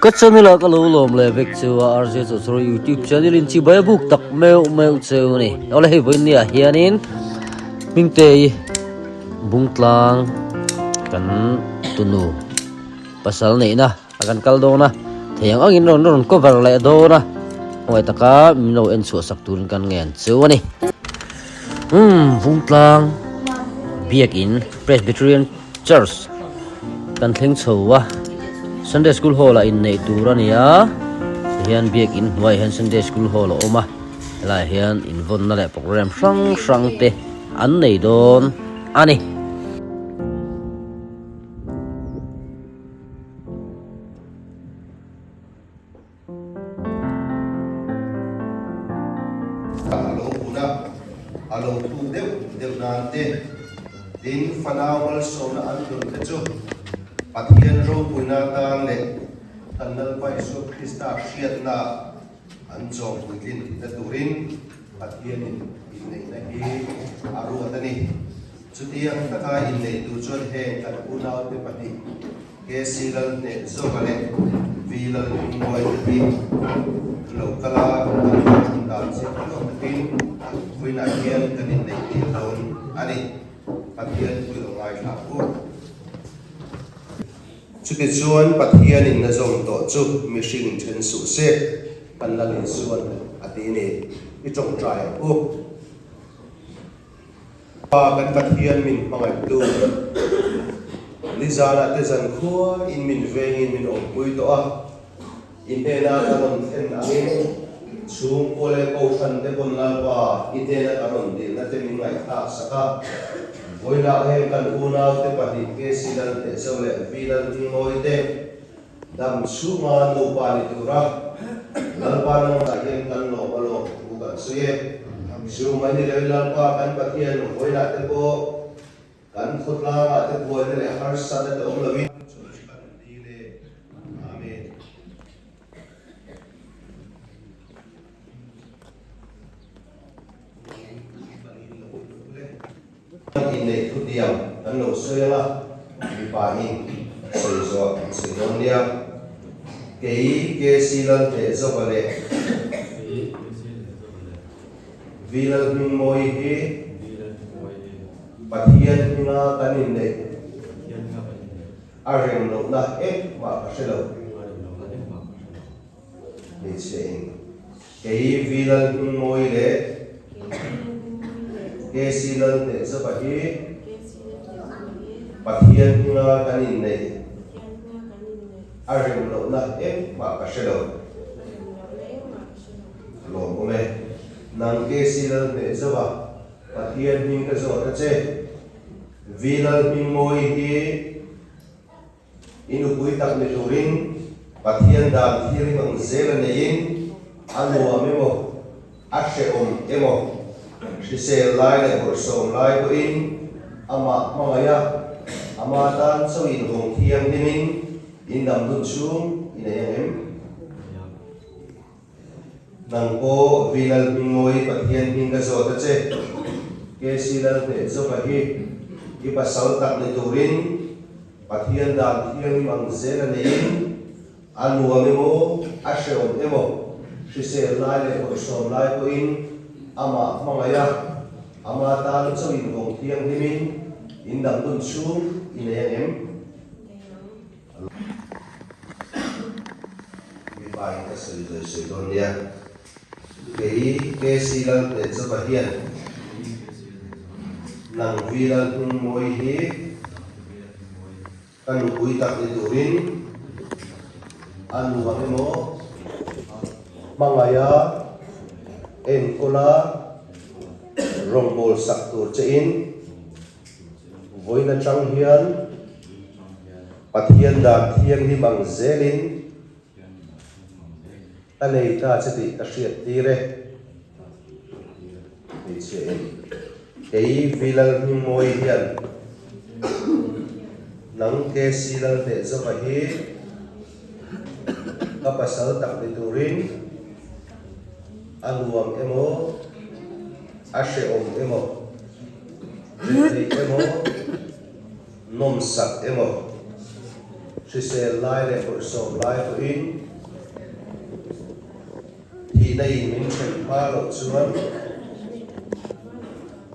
Ka channel ah ka lo lawm leh vek cheu a, RJ Chawchawr YouTube channel in chibai a buk tak meuh meuh cheu a ni. Awle hei vawiin ni ah hianin Hmingtei Bungtlang kan tunu pasal neihna a kan kal dawn a, thei ang angin rawn rawn cover leh dawn a, khawngaih taka min lo en chhuah sak turin kan ngen cheu a ni. Umm Bungtlang Biakin Presbyterian Church kan thleng chho a, Sunday School Hall ah inneih tur a ni a, tihian biakin hnuaiah hian Sunday School Hall a awm a, helaiah hian invawnna leh program hrang hrang te an nei dawn a ni. A lo hun a, a lo tuk deuh deuh nan te, tin fanau malsawmna an dawn te chu Pathian ropuina atan leh kan Lalpa Isua Krista hriatna an chawm puitlin na turin Pathianin inneihna hi a ruat a ni. Chutiang taka inneihtu chuan heng kan unaute pahnih, KC Lalhneh Zawka leh V Lalhmingmawii te hi lo kal a, kan thawhṭhum dan zir hlawk takin vawiinah hian kan inneih tir dawn a ni. Pathian pui lo ngaithla u. Chutichuan Pathianin na zawm tawh chu mihring then suh se, kan Lal Isuan a ti ni. I tawngtai ang u. Pa kan Pathian min hmangaihtu, nizanah te zankhua in min vengin min awmpui tawh a, i hnena ka rawn thlen angin chhungkua leh kohhran te pawn Lalpa i hnena ka rawn dilna te min ngaihthlak sak a, vawilah heng kan unau te pahnih KC Lalhnehzo leh V Lalhmingmawii te dam chhunga nupa ni tura Lalpa nangmah hian kan lawm a lawm thu kan sawi e. Chu mai ni loin Lalpa kan Pathian vawilah te pawh kan khawtlangah te buaina leh harsatna te awm loin chu chu kan dil e. Amen. Inneih thutiang kan lo sawi ang a, mipa in sawi zawh an sawi dawn nia. Kei KC Lalhnehzova leh V Lalhmingmawii hi Pathian hminga kan inneih a rem lohna engmah ka hre lo. Hmeichhia in kei V Lalhmingmawii leh KC Lalhnehzova hi Pathian hminga kan inneih a rem lohna engmah ka hre lo. Lawm awm e. Nang KC Lalhnehzova Pathian hming ka zawt a che. V Lalhmingmawii hi I nupui tak ni turin Pathian dan thianghlim ang zel a neiin a nuam emaw, a hrehawm emaw, hrisel lai leh bawrhsawm lai pawhin amah hmangaih a, ama tan chaw inhawng thianghlimin in dam dun chhung i nei ang em? Nang pawh Vi Lalhmingmawii Pathian hming ka zawt a che. KC Lalhnehzova hi i pasal tak ni turin Pathian dan thianghlim ang zel a neiin a nuam emaw, a hrehawm emaw, hrisel lai leh bawihsawm lai pawhin amah hmangaih a, ama tan chaw inhawng thianghlimin in dang dun chhung i nei ang em? Mipa in ka sawi zawi sawi dawn nia. Kei KC Lalhnehzova hian nang Vi Lalhmingmawii hi ka nupui tak ni turin a nuam emaw hmangaiha enkawla rawngbâwl sak tur che in Vawiin atang hian Pathian dan thianghlim ang zelin ka nei ta che tih ka hriat tir e. Hmeichhia in kei Vi Lalhmingmawii hian nang KC Lalhnehzova hi ka pasal tak ni turin a nuam emaw a hrehawm emaw Rethei emaw, nawmsak emaw, Hrisel lai leh bawrhsawm lai pawhin thihna in min then hma loh chuan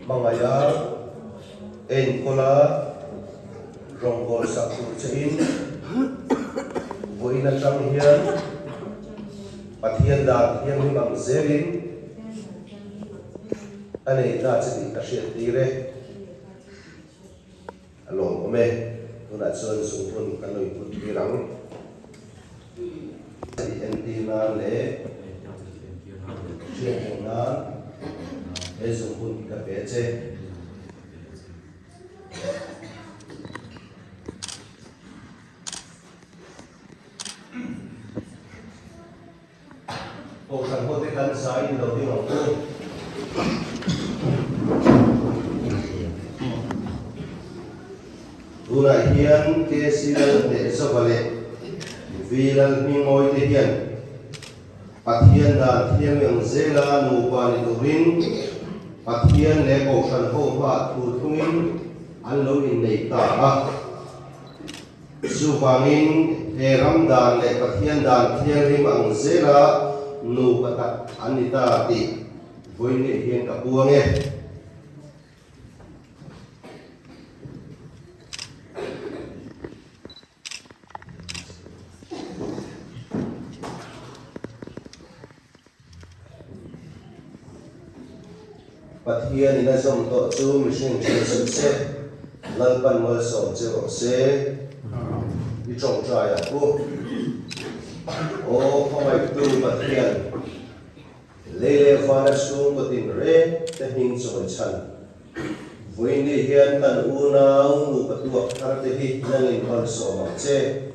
hmangaiha enkawla rawngbâwl sak tur che in vawiin atang hian Pathian dan thianghlim ang zelin a nei ta che tih ka hriattir e. A lawmawm e, tunah chuan zungbun kan lo input tir ang. Tih entir nan leh hriat reng nan he zungbun hi ka pe che. Kohhran hote kan zai in lo ding ang u. Tunah hian KC Lalhnehzova leh V Lalhmingmawii te hian Pathian dan thiang ang zela nupa ni turin Pathian leh Kohhran ho hmaah thu thungin an lo innei ta a. Chuvangin, he ram dan leh Pathian dan thianghlim ang zela nupa tak an ni ta tih vawiin hian ka puang e. Pathian in a zawm tawh chu mihring hre suh se, Lalpan malsawm che rawh se. I tawngtai ang u. Aw khawngaihtu Pathian, lei leh vana chhungkaw tinreng te hming chawi chhan. Vawiin hian kan unau nupa tuak thar te hi nangin malsawm ang che.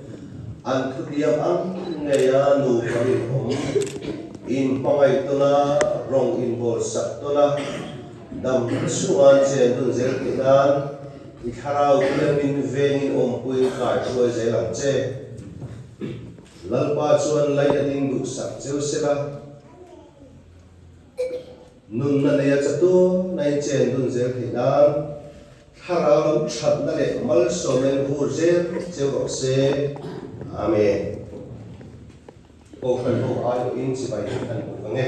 An thutiam ang ngeia nupa rinawm, inhmangaih tawna, rawng inbawlsak tawna, dam chunga chen dun zel theih nan i thlarau thiangin vengin awmpui kaihruai zel ang che. Lalpa chuan lainatin duhsak cheu sela. Nunna neia chatu na in chen dun zel theih nan thlarau lam thatna leh malsawmna in vur zel cheu rawh se. Amen. Kohhran ho aiawhin chibai hi kan buk ang e.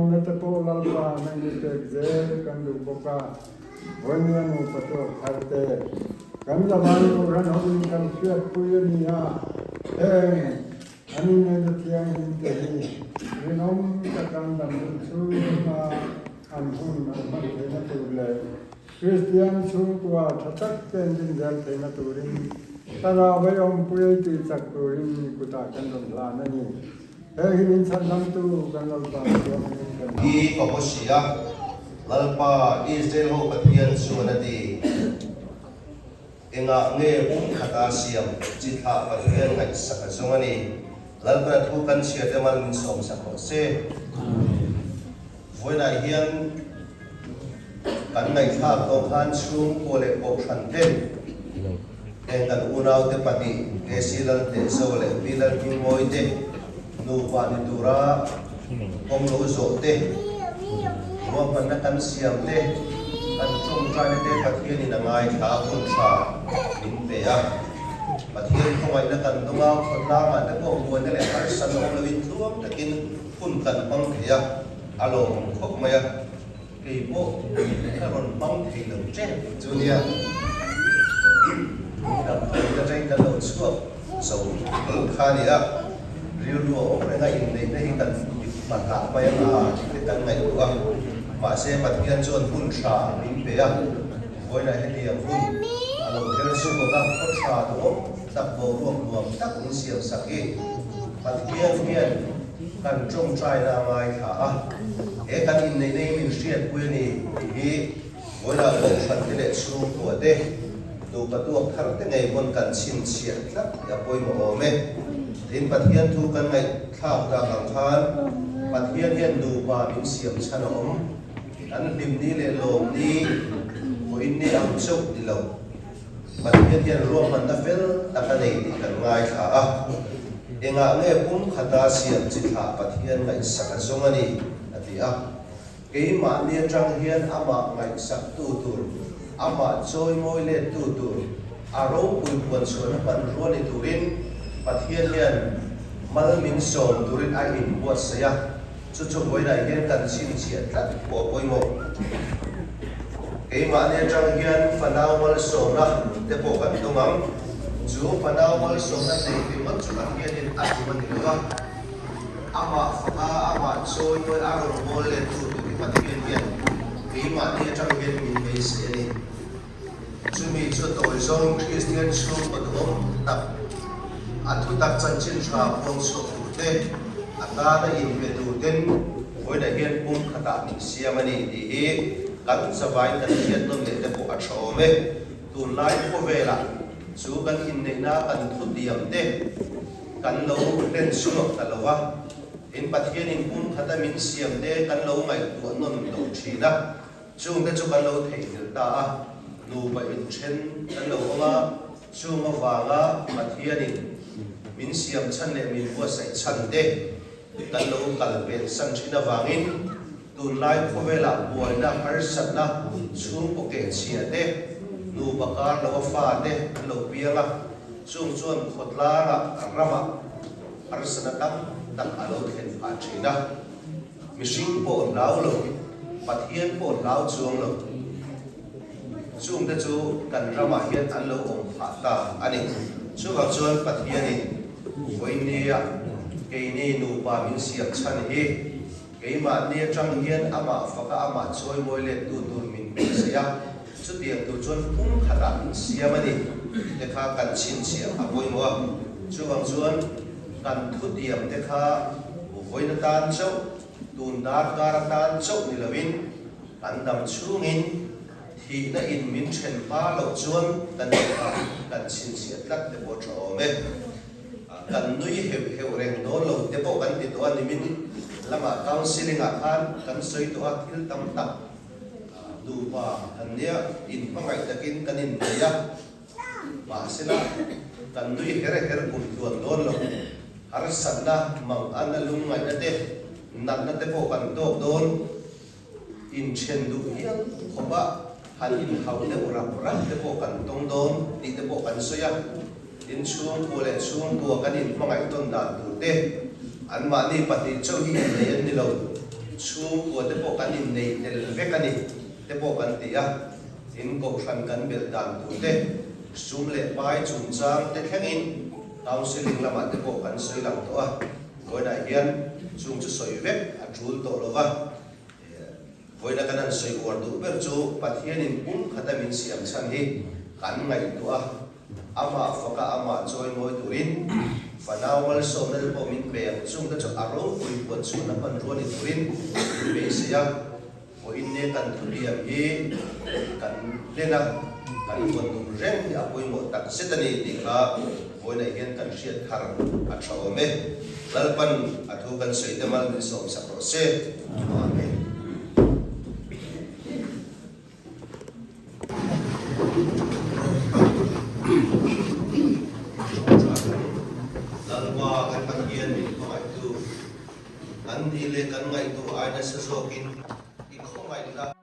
Hna te pawh Lalpa nang i pek zel kan duh bawk a, Vawinia nupa tuak thar te kan zavai Kohhran hoin kan hriatpui a ni a, heng an inneihna thianghlim te hi. Rinawm taka an dam duh chhunga an hun an hman theihna tur leh Kristian chhungkua tha tak te an din zel theihna turin Thlarau ei awmpui ei tih chak turin mi kutah kan rawn hlan a ni. He hi min chhanhlamtu kan Lalpa chuan min kan. Hi ka haw si a, Lalpa Israel ho Pathian chuan a ti. Engah nge pum khata siam chi thlah Pathian ngaihsak a zawng a ni. Lalpana thu kan chhiar te mal min sawmsak rawh se. Vawiinah hian kan ngaihthlak tawh khan chhungkua leh kohhran ten heng kan unaute pahnih KC Lalhnehzo leh Pi Lalhmingmawi te nupa ni tura kawng lo zawh te, ruahmanna kan siam te, kan tawngtaina te Pathianin a ngaithla a hun tha min pe a. Pathian khawngaihna kan dawng a, khawtlangah te pawh buaina leh harsatna awm loin tluang takin hun kan hmang thei a, a lawmawm khawp mai a. Kei pawh ka rawn hmang thei lo che chu nia, damdawi atangin kan lo chhuak zo hlauh kha a ni a, rilru a awm reng a, inneihna hi kan hmahlah mai ang a tih te kan ngaihtuah a, mahse Pathian chuan hun tha min pe a, vawiinah hetiang hun a lo her chhuak a, khaw tha duhawm tak boruak nuam tak min siam sak hi Pathian hian Kan tawngtaina a ngaithla a, he kan inneihna hi min hriatpui a ni tih hi vawilah kohhran te leh chhungkua te, nupa tuak thar te ngei pawn kan chhinchhiah tlat tih a pawimawh awm e. Tin, Pathian thu kan ngaihthlak tak ang khan Pathian hian nupa min siam chhan a awm, kan hlimni leh lawmni vawiinni ang chauh ni lo. Pathian hian ruahmanna fel tak a nei tih kan ngaithla a, engah nge pum khata siam chi thlah Pathian ngaihsak a zawng a ni, a ti a. Keimahni atang hian amah ngaihsaktu tur, amah chawimawi lettu tur, a ropui puan chhuahna hmanrua ni turin Pathian hian mal min sawm turin a inbuatsaih a, Chu chu vawiinah hian kan chhinchhiah tlat pawh a pawimawh. Keimahni atang hian fanau malsawmna te pawh kan tum ang. Chu fanau malsawmna nei ringawt chu Pathianin a tum a ni lo a, amah faka amah chawimawi a rawn bawl lettu tur hi Pathian hian keimahni atang hian min beisei a ni. Chumi chu tawi zawng Kristian chhungkaw duhawm tak, a thutak chanchin tha puang chhuak tur te, a tana inpe tur ten vawiinah hian pum khatah min siam a ni tih hi kan chavain kan hriat nawn leh te pawh a tha awm e. Tunlai khawvelah chu kan inneihna kan thutiam te kan lo hlen chhuak ta lo va, tin Pathianin pum khata min siam te kan lo ngaihtuah nawn lo thin a. Chungte chu kan lo theihnghilh ta a, nupa inthen kan lo awm a, chung avanga Pathianin min siam chhan leh min buatsaih chhan te kan lo kal pen san thin avangin tunlai khawvelah buaina harsatna chhungkaw kehchhia te, nupa kar lo a fa te an lo piang a, chung chuan khawtlangah ramah harsatna tam tak a lo thlen phah thin a. Mihring pawh hlau lo, Pathian pawh hlau chuang lo. Chungte chu kan ramah hian an lo awm phah ta a ni. Chuvang chuan Pathianin vawinia keini nupa min siam chhan hi keimahni atang hian amah faka amah chawimawi lettu tur min beisei a, chutiang tur chuan pum khatah min siam a ni te kha kan chhinchhiah a pawimawh a. Chuvang chuan kan thutiam te kha Vawiin atan chauh, tun darkar atan chauh ni loin kan dam chhungin thihna in min then hma loh chuan kan duhah kan chhinchhiah tlat te pawh tha awm e. Kan nui heuh heuh reng dawn lo te pawh kan ti tawh a, nimin lamah counselling ah khan kan sawi tawh a, thil tam tak nupa kan nia inhmangaih takin kan innei a. Mahsela, kan nui her her kum tluan dawn lo. Harsatna, manganna, lungngaihna te, natna te pawh kan tawk dawn. Inthen duh hial khawpa han inhauh deuh rap rap te pawh kan tawng dawn tih te pawh kan sawi a. Inchhungkua leh chhungkua kan inhmangaih tawn dan tur te, anmahni pahnih chauh hi innei an ni lo, chhungkua te pawh kan innei tel vek a ni te pawh kan ti a. In kohhran kan belh dan tur te, sum leh pai chungchang te thlengin counselling lamah te pawh kan sawi lang tawh a. Vawiinah hian Chung chu sawi vek a tul tawh lo va. Vawiina kan han sawi uar duh ber chu Pathianin pum khata min siam chhan hi kan ngaihtuah a, amah faka amah chawi mawi turin fanau malsawmna te pawh min pe ang. Chungte chu a ropui puan chhuahna hmanrua ni turin min beisei a. Vawiin nia kan thutiam hi kan hlen a, kan vawn dun reng hi a pawimawh tak zet a ni tih kha vawiinah hian kan hriat thar a tha awm e. Lalpan a thu kan sawi te mal min sawm sak rawh se. Amen. Lalpa kan Pathian min hmangaihtu. Kan ni leh kan ngaihtuah ai nasa zawkin i khawngaihna.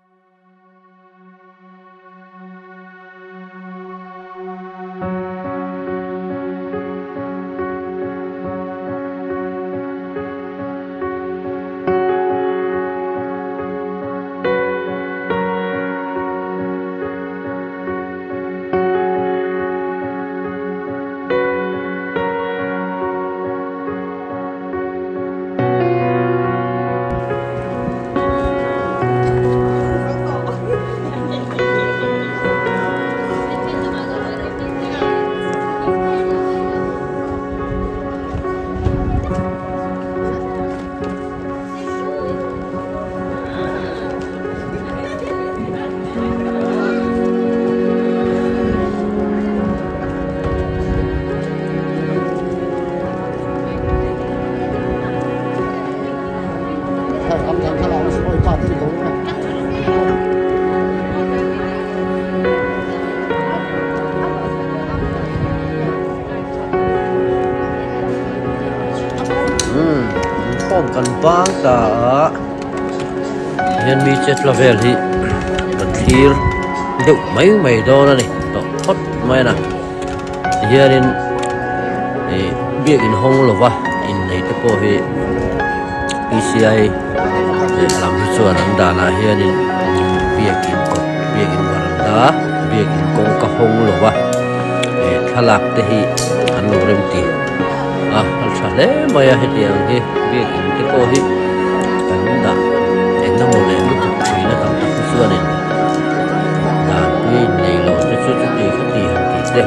Inkhawm kan bang ta a hian mi chetla vel hi ka thlir deuh mai mai dawn a ni tawh phawt mai a Tihianin ih biakin hawng lova innei te pawh hi PCI lehlam hi chuan an danah hianin biakin kawt biakin varanda biakin kawngka hawng lova ih thlalak te hi an lo rem ti a a tha hle mai a hetiang hi biakin te pawh hi kan dah engemaw leh lutuk thin a tam tak hi chuanin. Dan pui a innei lo te chu chuti khati han tih te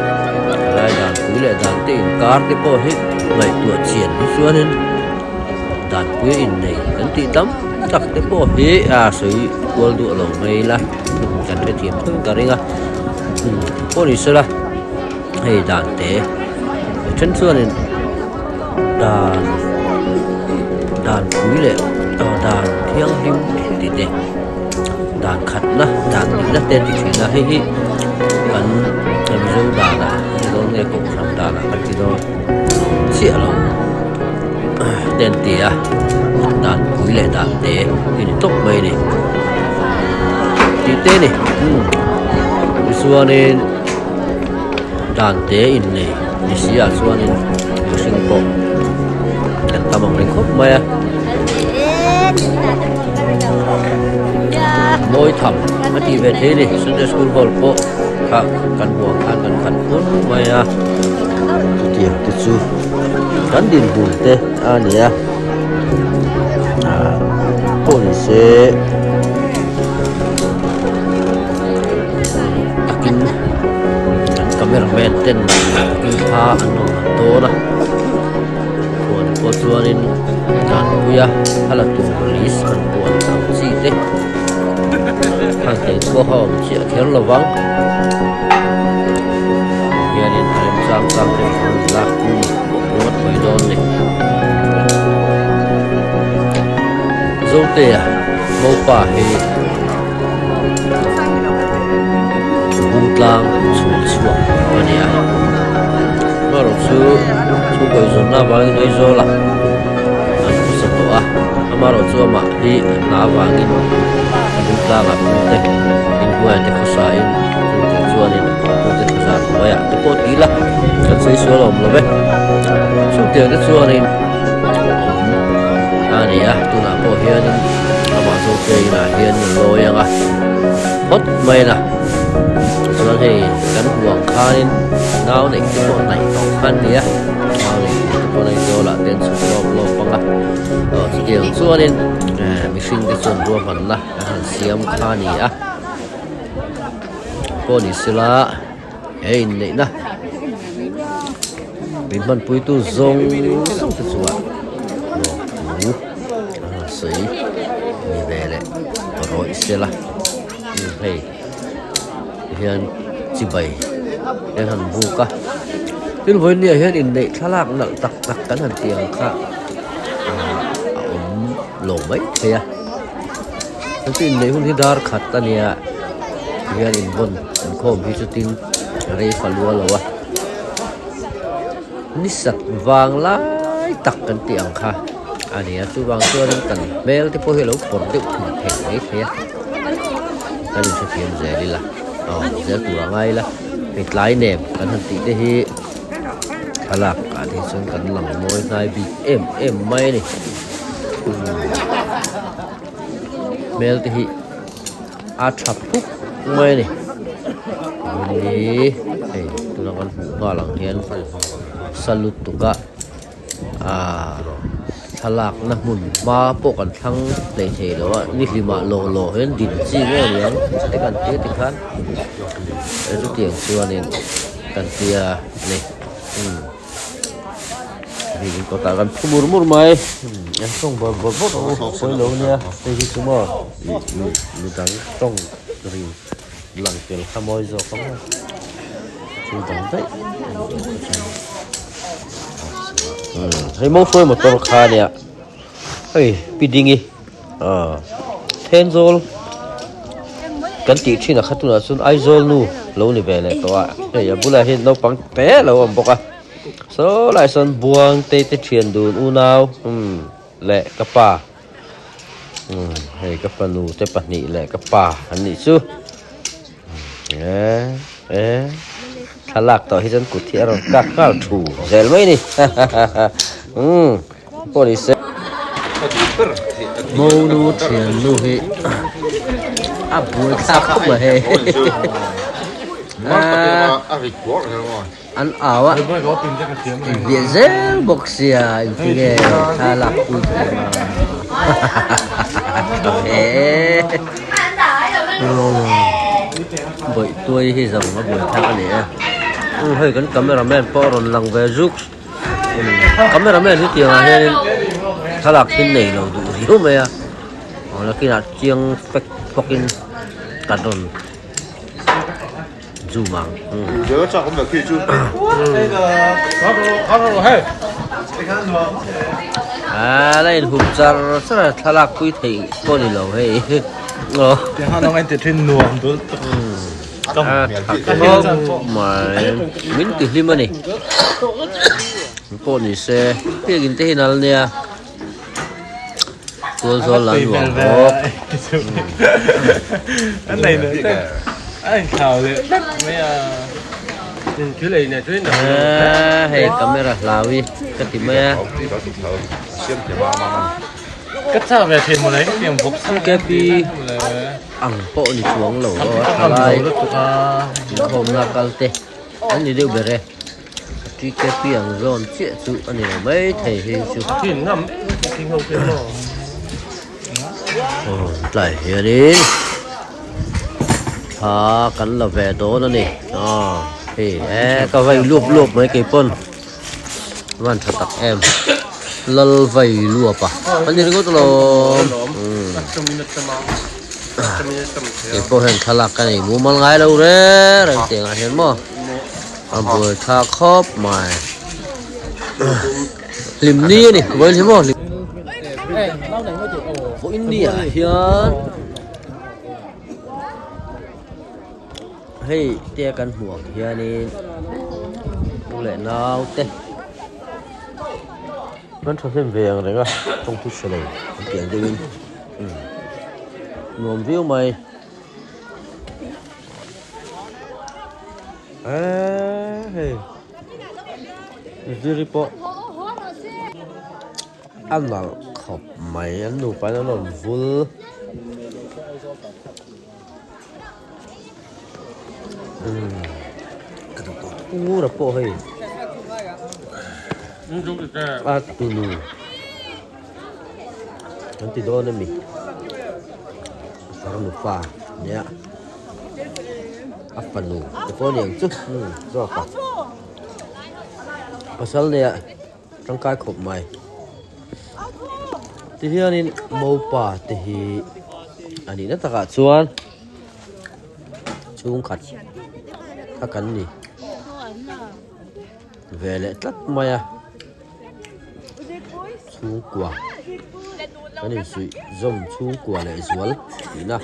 helai dan pui leh dan te inkar te pawh hi ngaihtuah chian hi chuanin dan pui a innei kan tih tam tak te pawh hi a sawi kual duah lo mai ila kan hrethiam thung ka ring a pawh ni sela hei dan te a then chuanin dan dan pui leh dan thianghlim tih te. Dan khatna dan nihna te an ti thin a hei hi kan Mizo danah an ti dawn nge kohhran danah kan ti dawn chiah lo te an ti a dan pui leh dan te hi ni tawp mai a ni tih te a ni tichuanin dan te innei ni si ah chuanin mihring pawh kan tam ang reng khawp mai a. Mawi tham a tih ve thei a ni Sunday school hall pawh kha kan huang khan kan khat fur mai a chutiang te chu kan dinhmun te a ni a ah pawh ni se takin kan camera man ten takin thla an rawn la dawn a. Huan pawh chuanin Tanpuia a la tur list an puan ang chi te hang thei pawh a awm chiah kher lo vang hianin a remchang chang te an lak pui ringawt mai dawn a ni. Zotea Mopa hi Bungtlang chhul chhuak a ni a, amaherawh chu chhungkaw inzawnna avangin Aizawla an khawsa tawh a, amaherawh chu amah hi hna avangin Bungtlangah pute inhnuaiah te khawsain chungte chuanin pute thlazar hnuaiah te pawh ti ila kan sawi sual a awm lo ve, chungtiang te chuanin awm a ni a, tunah pawh hianin amah zawkte inah hian a lawi ang a phawt mai a chuan hei kan huang khanin nau neih te pawh hnaih tawh kha an ni a nau neih te pawh hei zawlah te an chhuk lawp lawp ang a. Chutiang chuanin mihring te chuan ruahmanna an han siam kha a ni a, pawh ni sela he inneihna min hmanpuitu zawng zawng te chuan lawmthu an han sawi ni ve leh rawih sela hei hian chibai an han buk a tin vawinia hian inneih thlalak nalh tak tak kan han tih ang kha ah a awm lo mai thei a chu chu inneih hun hi dar khat a nia tihian invawn inkhawm hi chutin rei fa lua lo a ni sat vang lai tak kan tih ang kha a ni a chuvang chuanin kan hmel te pawh hi a lo pawr deuh thum thei mai thei a kan inhrethiam zel ila aw zel tur a ngai ila hei tlai nem kan han tih te hi thlalak ah te hi chuan kan lang mawi hnai bik em em mai a ni hmel te hi a tha phuk mai a ni hei tuna kan hmuh nghal ang hian salut tuk a. Aaa thlalak na hmun hma pawh kan thlang hlei thei lo a ni hlimah lawh lawh hian din chi nge a niang te kan tia tikhan chutiang chuanin kan tia a ni umm hei in kawtah kan phu mur mur mai an tawng bawrh bawrh bawrh a pawi lo nia hei hi chu maw midang tawng ri lang tel kha mawi zawk ang a thil dang daih hei mo hruai motor kha ania hei pi dingi ah Thenzawl kan tih thin a kha tunah chuan Aizawl nu lo ni ve leh tawh a hei a bulah hian naupang te lo awm bawk a saw lai sawn buang te te thian dun unau umm leh ka pa. Umm hei ka fanu te pahnih leh ka pa an nih chu e e thlalak tawh hi chuan kut hi a rawn kak nghal thu zel mai a ni umm pawh ni se monu thiannu hi a buai thlak khawp mai hei An au a, inhliah zel bawk sia engtinge thla lak pui thei ang a tha ve e. Bawihtuai hi zawng a buai thlak a ni e. Hei kan camera man pawh a rawn lang ve zuk. Camera man hi tiangah hianin thlalak hi nei lo duh riau mai a. Aw nakinah chiang fek fawkin kan rawn. Zoom ang. A la in hup char char a thlalak pui theih pawh ni lo hei. Min ti hlim a ni. Pawh ni se biakin te hi nal nia. Tual zawl la nuam bawk. Hei camera hlau hi ka ti mai a. KP ang pawh ni chuang lo a thalai inkhawmna kal te an ni deuh ber e. TKP ang zawn chiah chu a ni lo mai thei hi chu. Aw tlai hianin thla kan la ve dawn a ni aw hei e ka vai luap luap mai keipawn van tha tak em lal vai luap a a ni ringawt alawm keipawh hian thlalak ka nei mumal ngai lo reng reng tiang ah hian maw. A buai thlak khawp mai. Hlim ni a ni, vawiin hi maw hlim. Vawiin ni ah hian hei te kan hmuh ang hianin u leh nau te kan thahnem ve ang reng a tawngthu hre lo an tih ang deuhin nuam viau mai. Eee hei ziri pawh a nalh khawp mai an nupa in an rawn vul umm ura pawh hei a tunu. Kan ti dawn a mi? Farnu pa nia a fanu te pawh a ni ang chu umm zawk a pasal nia tangkai khawp mai tihianin mopa te hi a nihna takah chuan chhungkhat kha kan ni ve leh tlat mai a chhungkua kan insuih zawm chhungkua leh zual tihna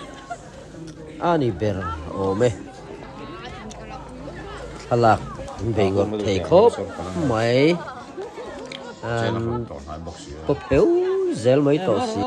a ni ber awm e thlalak an bei ngawt thei khawp mai an paw pheu zel mai tawh si.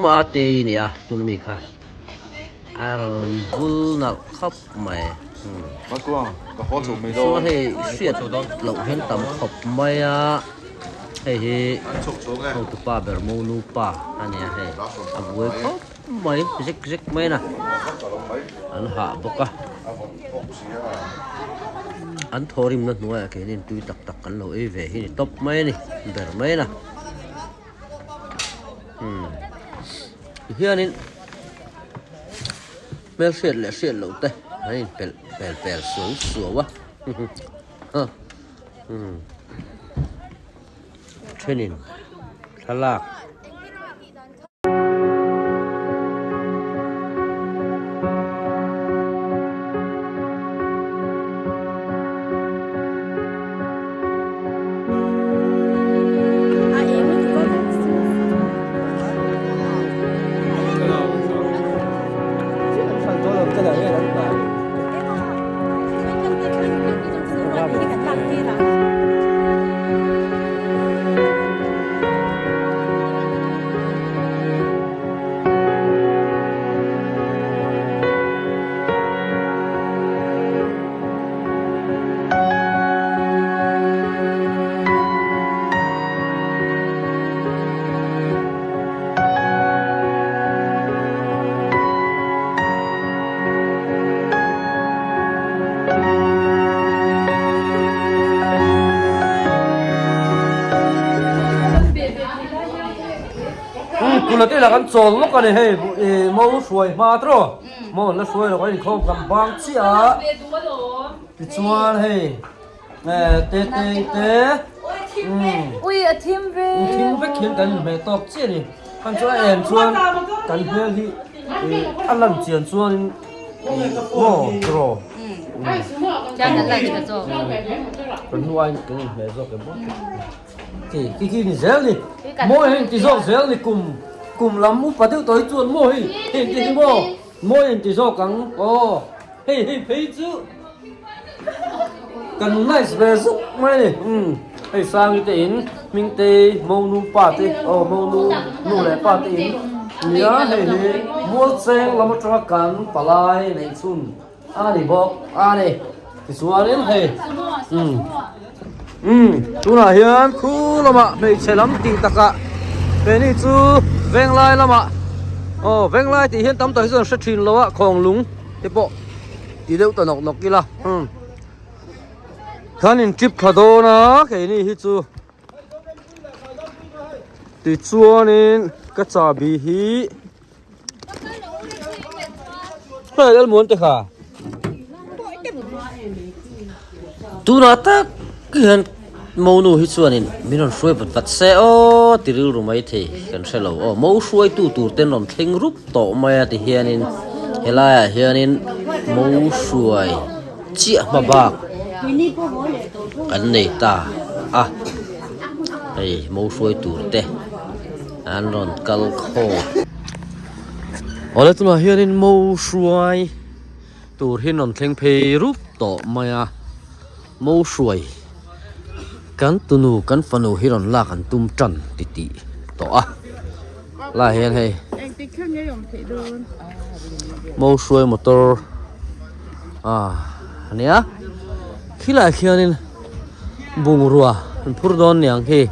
Mate i nia tun mi kha a rawn bul nalh khawp mai chuan hei hriat loh hian tam khawp mai a hei hi hotupa ber monu pa a nia hei a buai khawp mai zek zek mai a an hah bawk a an thawhrimna hnuaiah keini tui tak tak kan lo ei ve hi ni tawp mai a ni ber mai a umm tihianin hmelhriat leh hriat loh te an inpelh pel pel suau suau a umm thenin thlalak. Kula te lah kan chawl lawk a ni hei ih mo hruai hma tawh mo an la hruai lo kan inkhawm kan bang chiah a tichuan hei te te te Ui a thim ve thim vek hian kan inhmeh tawk chiah a ni kan chuan a en chuan kan hmel hi ih a lan chian chuanin maw tiraw kan hnu aiin kan inhmeh zawk em bawk. Khi khi khi ni zel ni mawi hei inti zawk zel ni kum kum lam upa deuh tawh hi chuan maw hei hei inti hi maw mawi inti zawk ang aw hei hei phei chu kan nice ve zuk mai a ni umm hei sangi te in hming te monu pa te aw monu nu leh pa te in nia hei hi mualcheng lam atanga kan palai neih chhun. A ni bawk a ni tichuanin hei umm umm tunah hian khu lamah hmeichhe lam tih takah keini chu venglai lamah aw venglai tih hian tam tak hi chuan hre thin lo a khawnglung te pawh ti deuh ta nawk nawk ila umm khan in trip thla dawn a keini hi chu. Tichuanin ka chahbi hi hei Lalmuan te kha tunah tak hian monu hi chuanin min rawn hruai vat vat se aw ti rilru mai thei kan hre lo aw mo hruaitu tur ten rawn thleng rup tawh mai a tihianin helaiah hianin mo hruai chiah hma bak kan nei ta a hei mo hruai tur te an rawn kal khawm awle tunah hianin mo hruai tur hi an rawn thleng phei rup tawh mai a mo hruai kan tunu kan fanu hi rawn lak an tum tan ti tih tawh a lai hian hei mo hruai motor. Ah ania khilaiah khianin bungrua an phur dawn niang khi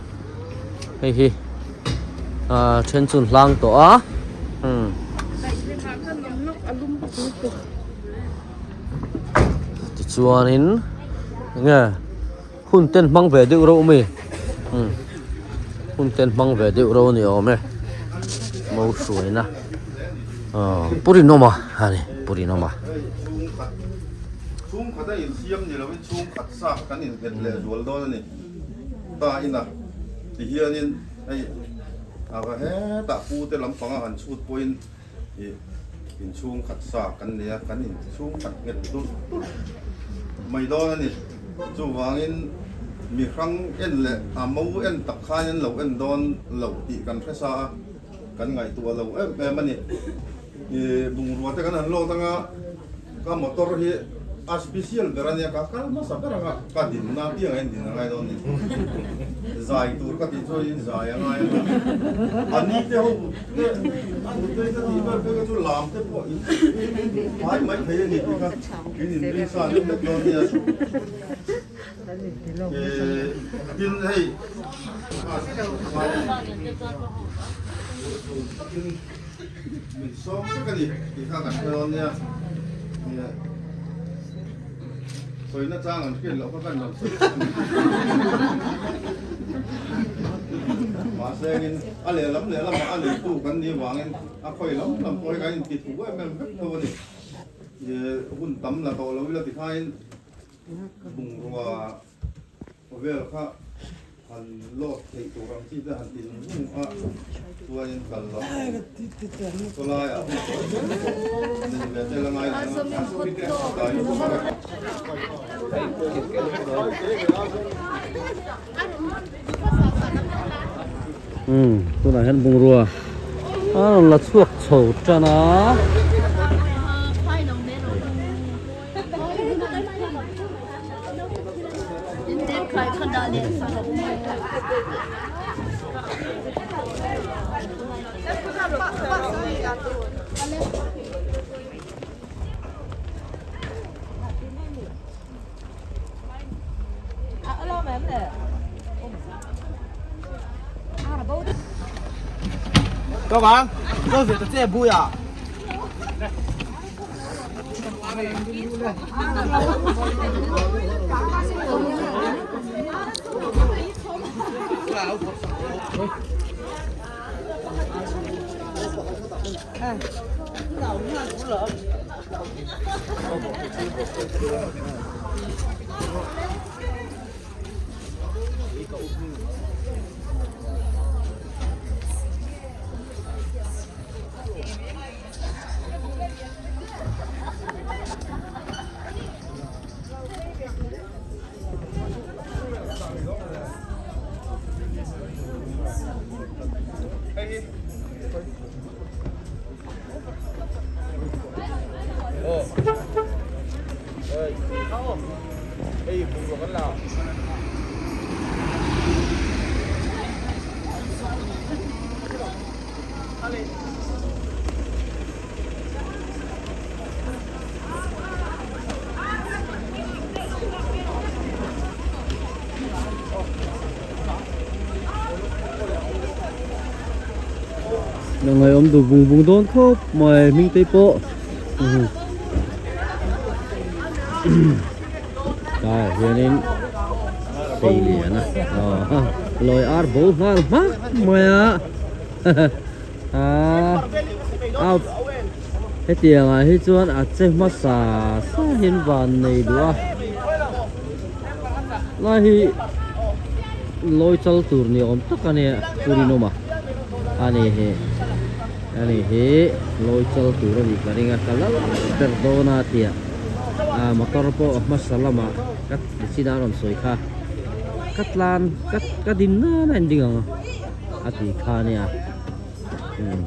hei hi ah then chu an hlang tawh a umm tichuanin enge hun ten hmang ve deuh reuh mai umm hun ten hmang ve deuh reuh a ni awm e mo hruaina aw pu Rinawma a ni pu Rinawma. Chhungkhat a insiam ni loin chhungkhat sa kan innghet leh zual dawn a ni ta ina tihianin hei a va hetah pu te lampanga han chhut pawhin ih inchhungkhat sa kan nei a kan inchhungkhat nghet tulh tulh mai dawn a ni chuvangin mi hrang en leh a mo en tak khan an lo en dawn lo tih kan hre sa a kan ngaihtuah lo em em a ni. Ih bungrua te kan han load anga ka motor hi a special ber ania ka kal hmasa ber anga ka dinna piang a in din angai dawn ni zai tur ka tih chuan in zai angai anga a ni te ho te a nutei ka tih vel phei kha chu lam te pawh in phai mai thei a ni tih kha in inring sa lek lek dawn nia ih tin hei Min sawm vek a ni tih kha kan hre dawn nia. Sawina chang an hriat loh kha kan rawn sawi a ni. Mahse engin a lehlam lehlamah a neitu kan nih vangin a khawi lam lam pawh hi kan inti thu em em vek tho a ni. Hun tam la tawh lo ila tikhain bungrua Khawvel kha han load theih tur ang chi te han ti zung zung a, chuanin kal lo khawlai ah hun tawh zel pawh nei ve tel a ngai lo ang a tlai lutuk a. Umm tunah hian bungrua a rawn la chhuak chho tan a. Ngai awm duh vung vung dawn khawp mai hming te pawh tah hianin phei lian a lawi ar bo nghal hmak mai a. A hetiang ah hi chuan a che hmasa sa hian van nei duh a lai hi lawi chal tur ni awm tak a nia Purinawma a ni hi a ni hi lawi chal tur a nih ka ring a ka lal ber dawn a tia a motor pawh a hmasa lamah ka chin a rawn sawi kha ka tlan ka din nan a in ding ang a. A ti kha nia umm.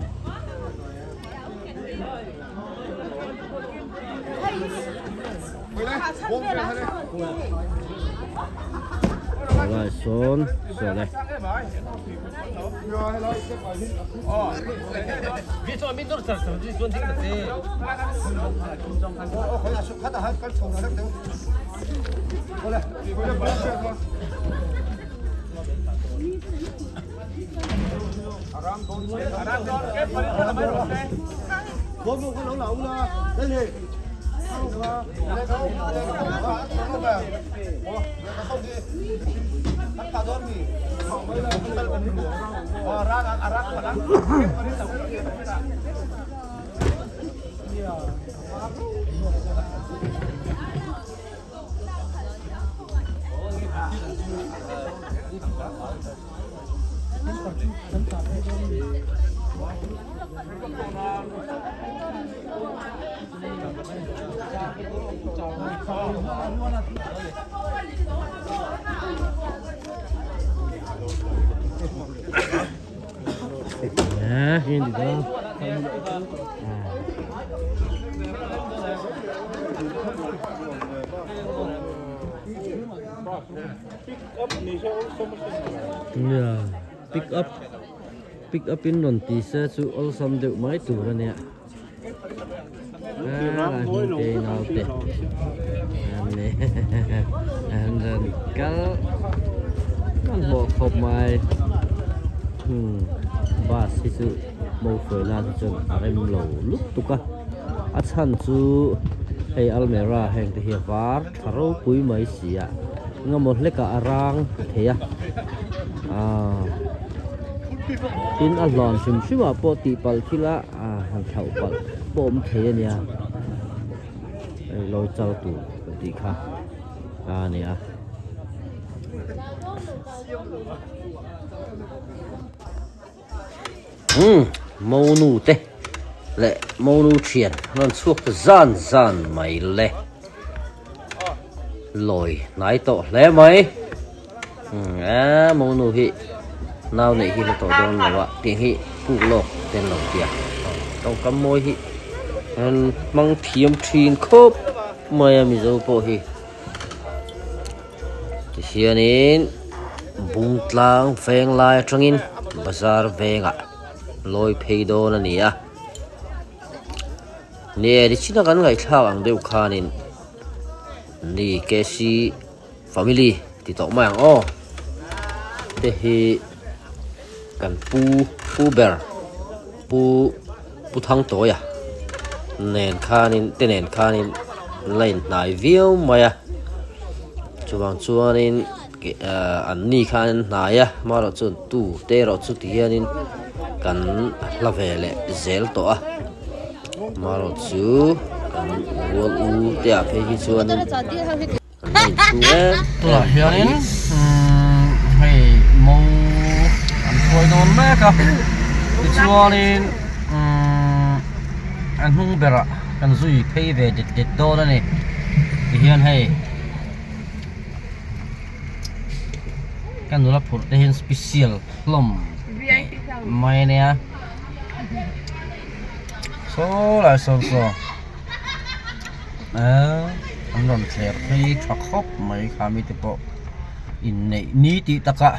Lai sawn sawn e. Pick up pick up in rawn ti se chu awlsam deuh mai tur a nia te naute an rawn kal an hlawh khawp mai bus hi chu mo hruai nan hi chuan a rem lo lutuk a a chhan chu hei almera heng te hi a var tha ropui mai si a engemaw hlekah a rang thei a aaa tin a hlawn hrim hrim ah pawh tih palh thil a ah han thlauh palh pawh awm thei a nia hei lawi chal tur kan tih kha a ni a. Umm monu te leh monu thian an rawn chhuak ta zan zan mai le lawi hnai tawh hle mai umm eee monu hi nau neih hi la tawh dawn lo a tih hi puk lawk te an lo tia tawngkam mawi hi an hmang thiam thin khawp mai a mizo pawh hi. Tihianin Bungtlang veng lai atangin bazar vengah lawi phei dawn a ni a. Ni nichina kan ngaihthlak ang deuh khanin ni KC family ti tawh mai ang aw te hi kan pu pu ber pu pu Thangtawia nen khanin te nen khanin an la inhnai viau mai a chuvang chuanin ahh an ni khan an hnai a amaherawhchu an tu te erawh chu ti hianin kan hla ve leh zel tawh a amaherawhchu kan rual u te ah phei hi chuanin. Tunah hianin hei mo an hruai dawn mek a tichuanin a hnung berah kan zui phei ve det det dawn a ni tihian hei ka nula phurh te hian special hlawm mai a nia saw lai sawn saw. Eee an rawn thler phei tha khawp mai kha mite pawh inneih ni tih takah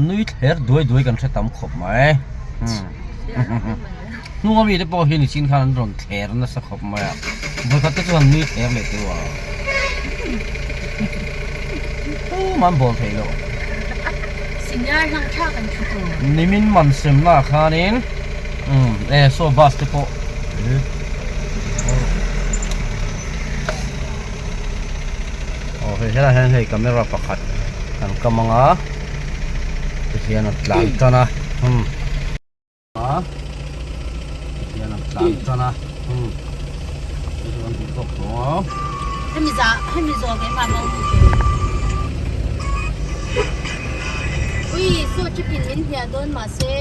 nui thler duai duai kan hre tam khawp mai hnung ami te pawh hi nichin khan an rawn thler nasa khawp mai a vawikhat te chuan nui thler leh teuh a tumah an bawl theih loh nimin man semna ah khanin e saw bus te pawh. Aw hei helaiah hian hei camera pakhat kan kam anga tihian a tlan tan a umm a tihian a tlan tan a umm chu chu kan hmu tawk tawh a. Hemi za hemi zawh keimah lo hmu ve. Ui saw chipin min hnial dawn mahse.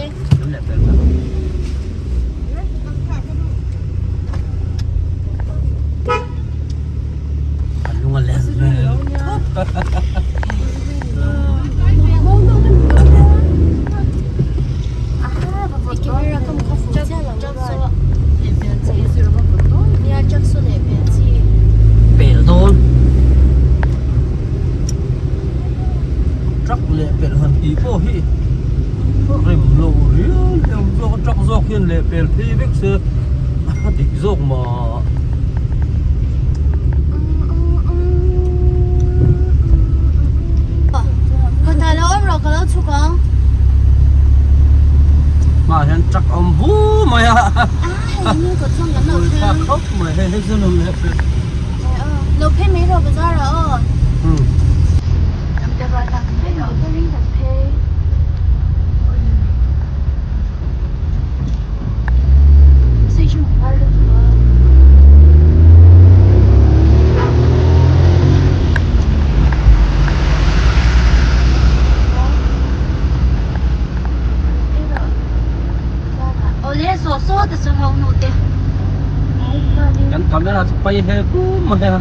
Pel dawn. leh pelh han tih pawh hi rem lo riau riau zawk a truck zawk hian leh pel phei vek se a dik zawk mah. Kawtah lo awm rawh ka lo chhuk ang. Hmaah hian truck a awm vu mai a. A hei ni kawt chuan kan lo phei. Thlak khawp mai hei hei chu lo leh phei. Lo phei mai rawh bazar ah aw. Kan camera chu pai he pu mai a.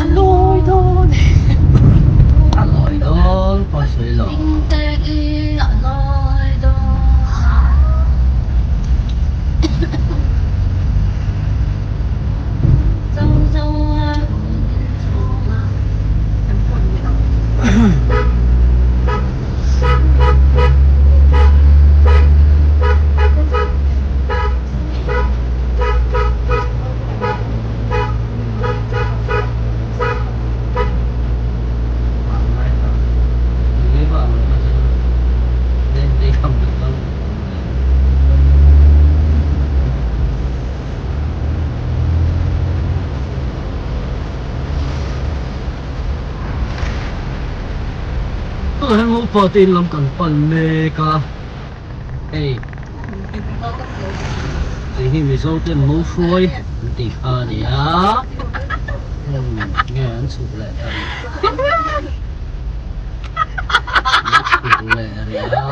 A lawi dawn a lawi dawn pawi sawi lo. Upa te in lam kan pan mek a hei hei hi Mizo ten mo hruai an tih kha a ni a nge an chhuk leh ta rih an chhuk leh rih a.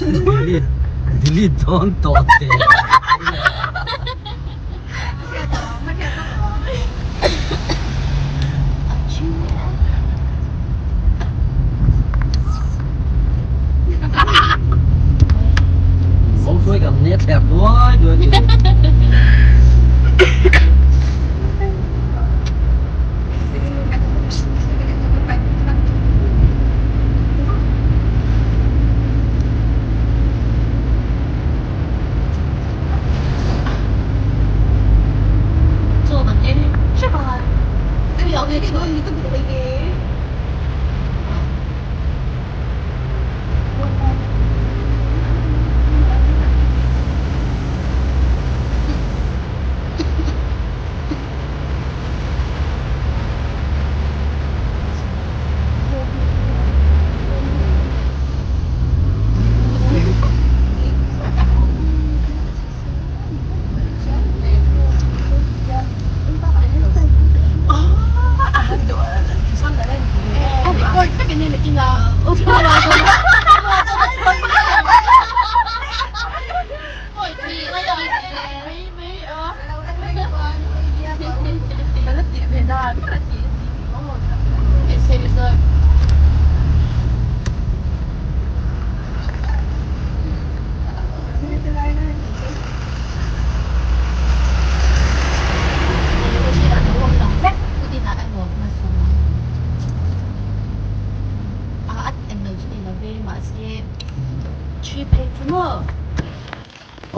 Delete delete dawn tawh teh. Bawng hruai kan nia thler duai duai tih.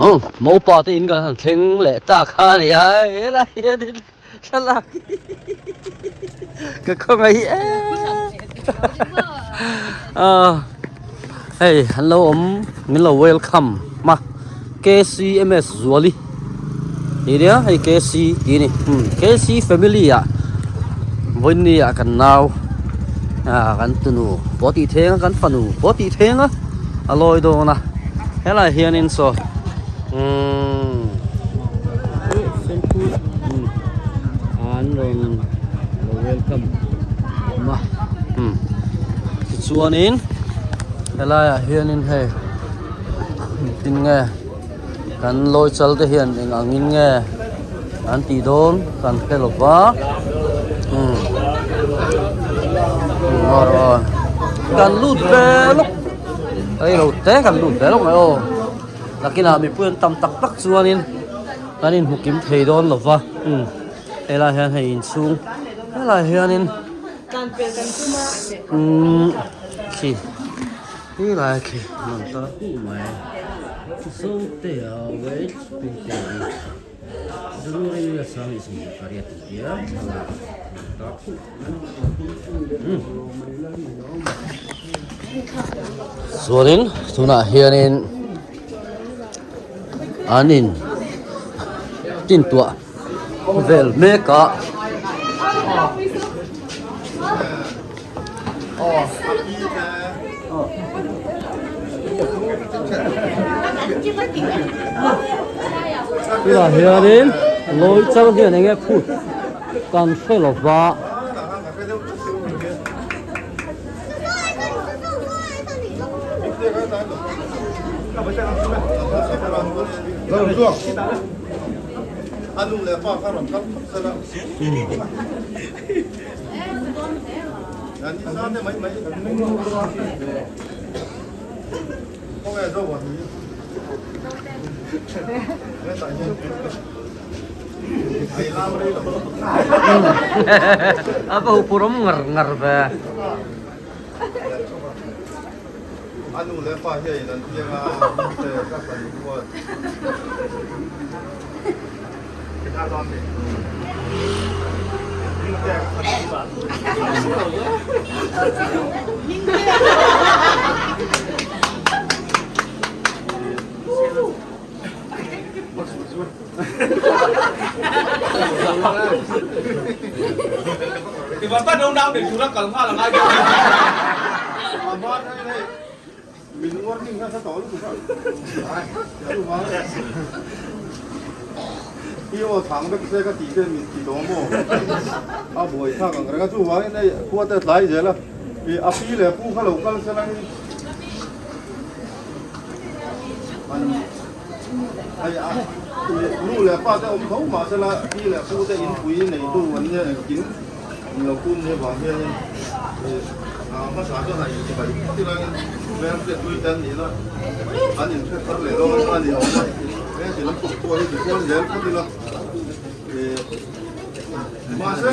Aw Mopa te in kan han thleng leh ta kha a ni a helai hianin thlalak hi ka khawngaih em a hei an lo awm min lo welcome a K_C_M_S Zuali tih nia hei K_C tih a ni K_C family ah vawiin ah kan nau ah kan tunu pawh tih thleng a kan fanu pawh tih thleng a a lawi dawn a helai hianin saw umm an rawn lo welcome a tichuanin helaiah hianin hei engtin nge kan lawi chal te hian eng angin nge. an tih dawn kan hre lo va umm kan lut ve lawk rei lo te kan lut ve lawk mai aw nakinah mipui an tam tak tak chuanin kan inhmu kim thei dawn lo va umm helai hian hei inchhung helai hianin umm khi helai khi man ta huh mai Zotea wait Pintei. Chuanin tunah hianin an in tintuah vel mek a. Tunah hianin lawi chang hian enge phut kan hre lo va. A va hupurawm ngar ngar ve. I aw chhang vek se ka tih te min ti tawh maw? A buai thlak ang reng a, chuvangin hei khua te a tlai zel a, ih a pi leh pu kha lo kal se langin an hei a ih nu leh pa te awm tho mah sela pi leh pu te inpui neitu an nia engkim in lo kun nia vang hianin ih a hmasa chuan a inchibai phawt ilangin hmelhriat tui te an nihna an inhre thar leh dawn a ni awm a he ti lam tuk pawh hi tichuan zel phawt ila ih mahse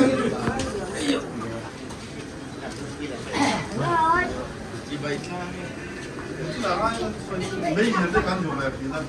meizial te kan duh ve thin a.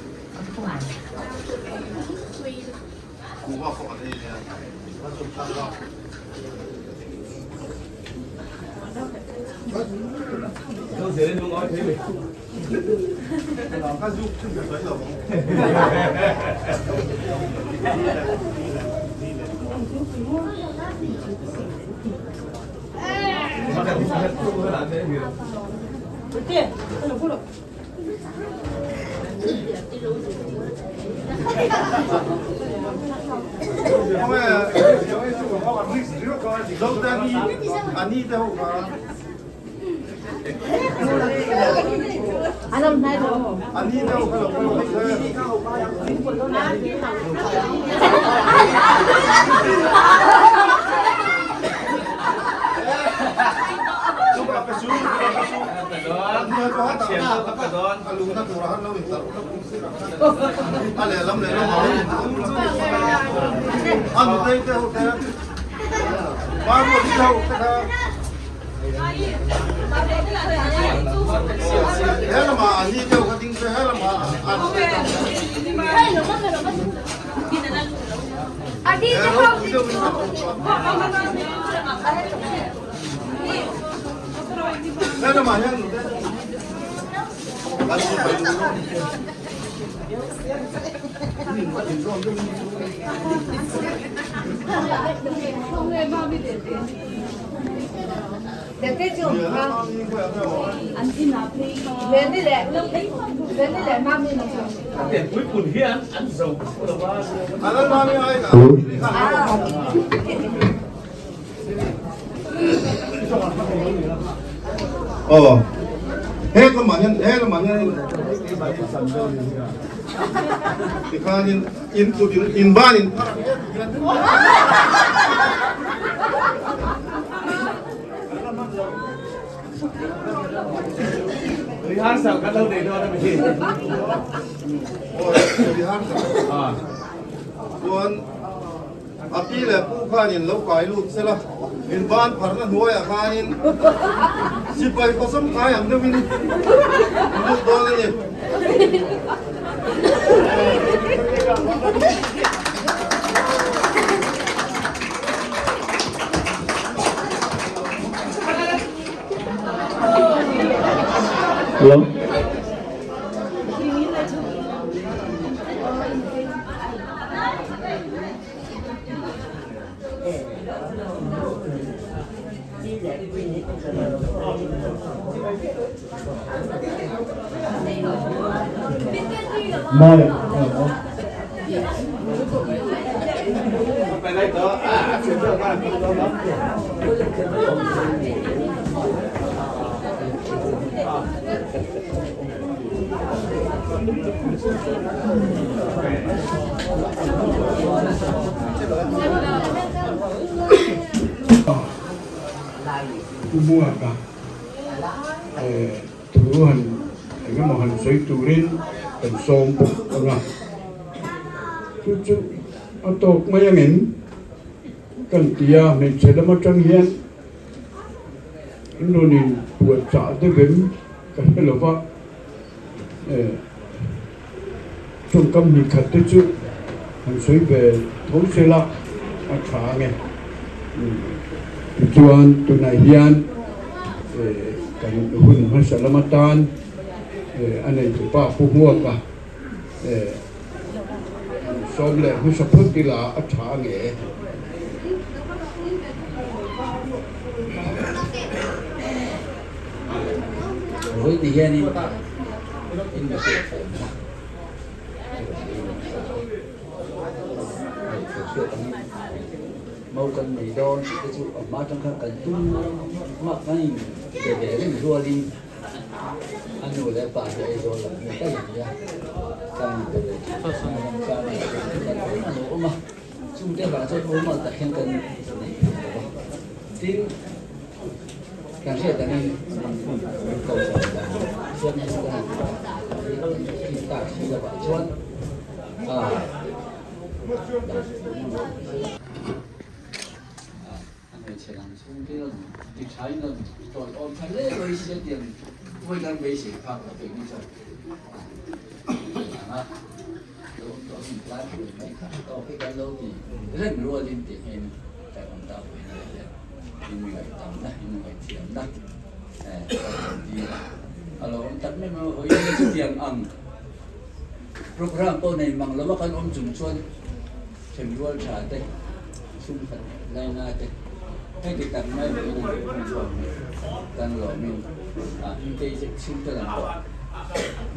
Aw he lamah hian he lamah hian tikhanin in kut in ban in phar ang. Rehearsal kan lo nei dawn a mi. Rehearsal. Chuan a pi leh pu khanin lo kai lut sela in ban pharna hnuaiah khanin sipai kawsam kai ang deuhin in lut dawn a ni. Hello. Mai. Pu Muaka thu han engemaw han sawi turin kan sawm bawk ang a, chu chu a tawk mai angin kan ti a, hmeichhe lam atang hian an rawn in puahchah deuh em ka hre lo va, tawngkam hnih khat te chu han sawi ve tho se la a tha ang e. Tichuan tunah hian kan hun hmasa lam atan a neitupa Pu Hmuaka sawm leh hmasa phawt ila a tha ang e. Vawiin ni hianin in mihring thiamna hriat angin mau kan nei dawn tih te chu a hma atang khan kan tum mak kan in be ve reng rualin a nu leh a pa hi Aizawl lam hi daih a nia kan in be ve thin a lo awm a chungte vang chuan awm tak hian kan nei thei lo va tin. Kan hriat angin kohhran dan siam dan hi tak si lovah chuan a a hmeichhe lam chhungte rawn ti thain rawn tawi awm tha hle mai sia tiang vawi kan beisei phak lo keini chuan ang a lo awm tawh ang tlai pui mai kha tawk hi kan lo ti reng rualin tih hian kan awm ta pui nia hian in ngaihtam na in ngaihthiam na eh kan awm tir a a lo awm tak mai mai hawi in chutiang ang program pawh nei mang lova kan awm chung chuan thenrual tha te chhungkhat laina te hei ti tak mai mai in an chuan kan lawmin a hmingte chhungte lam pawh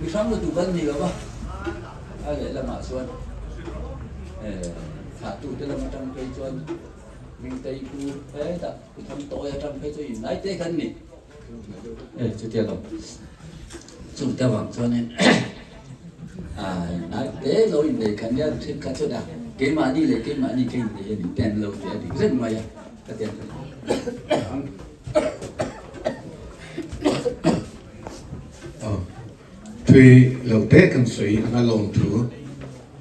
mi hrang lutuk kan ni lova a lehlamah chuan thlahtute lam atang phei chuan Hmingtei pu hetah pu tham tawi atang phei chu innai te khan ni e chutia lo chungte avang chuanin innai te lo innei khan nia thenkhat chuan a keimahni leh keimahni ka innei a ni ten lo tih a dik reng mai a ka ti a. Thui lo te kan sawi anga lawm thu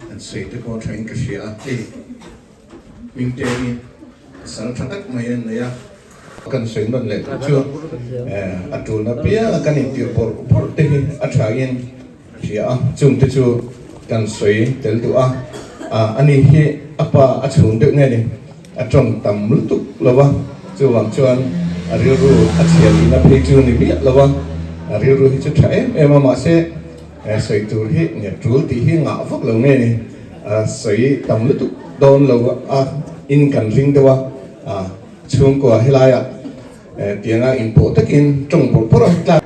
kan sawi te pawh thain ka hria a, hei Hmingte hi pasal tha tak mai an nei a, kan sawi nawn leh tur chu a tulna pianga kan intirh bawrh bawrh te hi a thain ka hria a, chung te chu kan sawi tel duh a, ani hi a pa a chhung deuh nge ni a tawng tam lutuk lo va, chuvang chuan a rilru a chhia tihna phei chu ni miah lo va, a rilru hi chu tha em em a, mahse sawi tur hi nge tul tih hi ngah vak lo nge ni, a sawi tam lutuk dawn lo a in kan ring deuh a, chhungkua helaiah tianga inpawh takin tawng bawrh bawrh a tlak.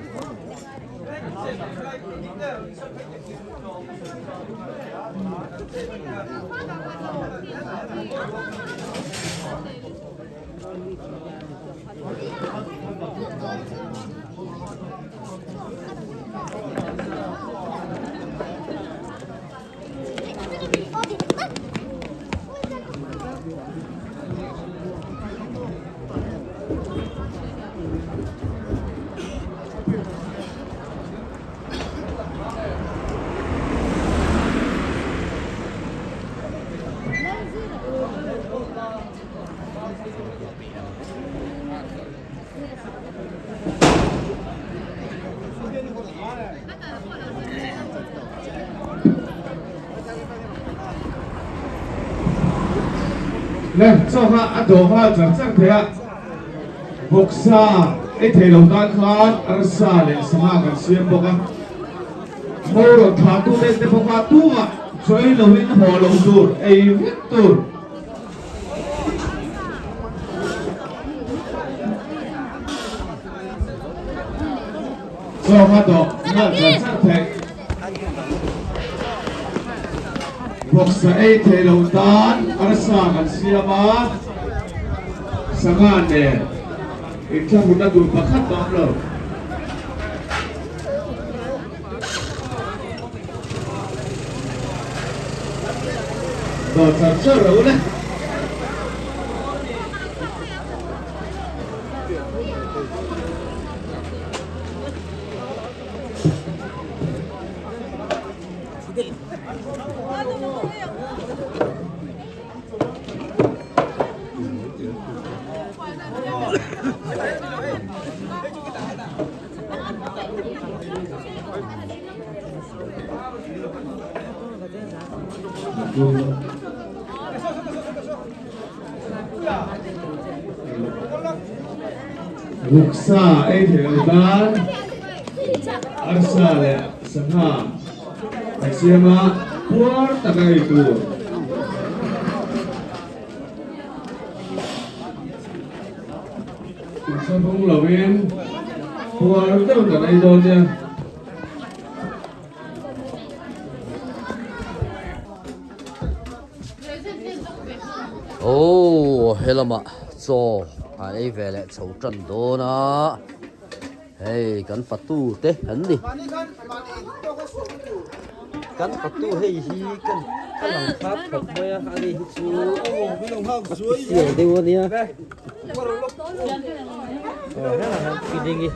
Le chaw kha a dawh nghal char char thei a, vawksa ei thei lo tan khan arsa leh sangha kan siam bawk a, mo rawn thlah tu te te pawh kha tumah chaw ei loin haw loh tur ei vek tur. Chaw kha dawh nghal char char theih. Vawksa ei thei lo tan arsa kan siam a, sangha nen inthlahrunna tur pakhat a awm lo. Dawh char char rawh u le. Vawksa ei thei lo tan arsa leh sangha a siam a, puar taka ei tur. Insahung lovin puar deuh kan ei dawn nia. Aww helama chaw an ei ve leh chho tan dawn a hei kan fatu te an ni kan fatu hei hi kan ka lang khat khawp mai a ani hi chu a special deuh ania aw helaiah hian feeling hi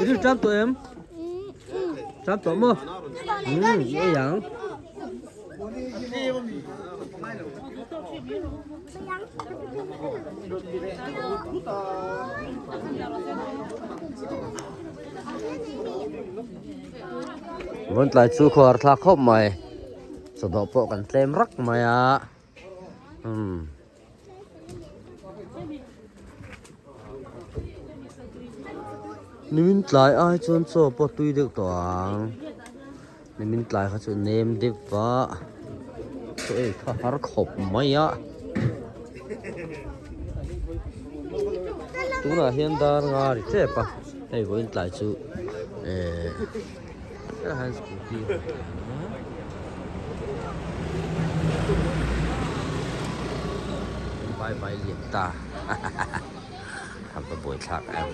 Ri tram tawh em? Tram tawh maw? Um, ei ang. Vawn tlai chu khuar thlak khawp mai. Chawdawh pawh kan tlem rak mai a. Umm. Nimin tlai ai chuan chaw pawh tui deuh tawh ang. Nimin tlai kha chu nem deuh va. Chaw ei kha har khawp mai a. Tunah hian dar nga ri tep a. Hei vawiin tlai chu eh hetah hian scooty a awm a. Bye bye liam ta a va buaithlak em.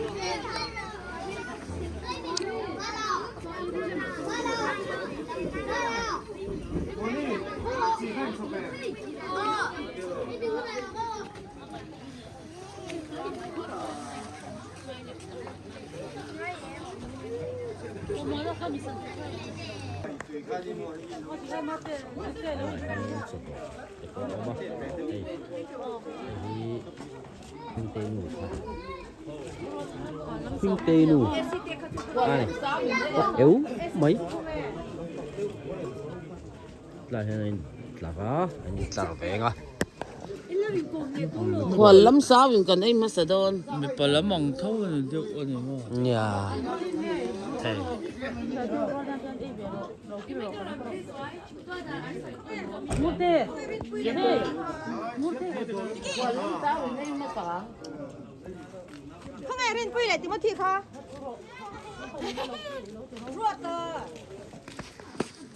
Hmingtei nu ai eu mai tlai hian a in tlar a an in tlar veng a. Khual lam sau in kan ei hmasa dawn. Mipa lam ang tho a ni deuh a ni maw? Nia hei.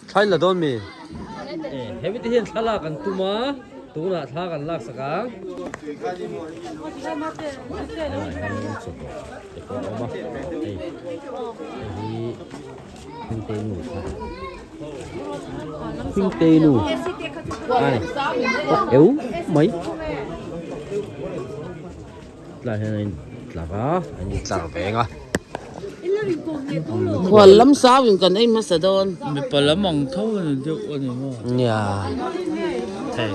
Thlai la dawn mi? Hemi te hian thlalak an tum a, tunah thla kan lak sak ang. Te pawh a awm a, hei hei hi Hmingtei nu kha Hmingtei nu ai eu mai tlai hian a in tlar a a in tlar veng a. Khual lam sau in kan ei hmasa dawn. Mipa lam ang tho a ni deuh a ni maw? Nia hei.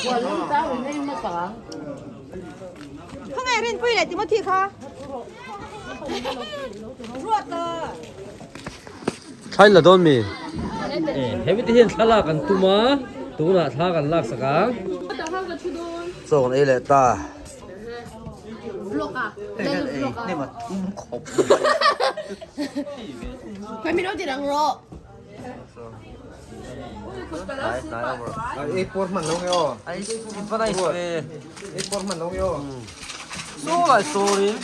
Khual lam sau in ei hmasa ang. Khawngaih Rinpuii leh Timothy kha ruat a. Thlai la dawn mi? Hemi te hian thlalak an tum a, tunah thla kan lak sak ang. Chaw kan ei leh ta. Vlog a, lal vlog a. Hnem a thum khawp. Khawi min lo ti rang rawh. Ei pawr hman lo nge aw. Ai i va nice ve. Ei pawr hman lo nge aw. Saw lai sawrin.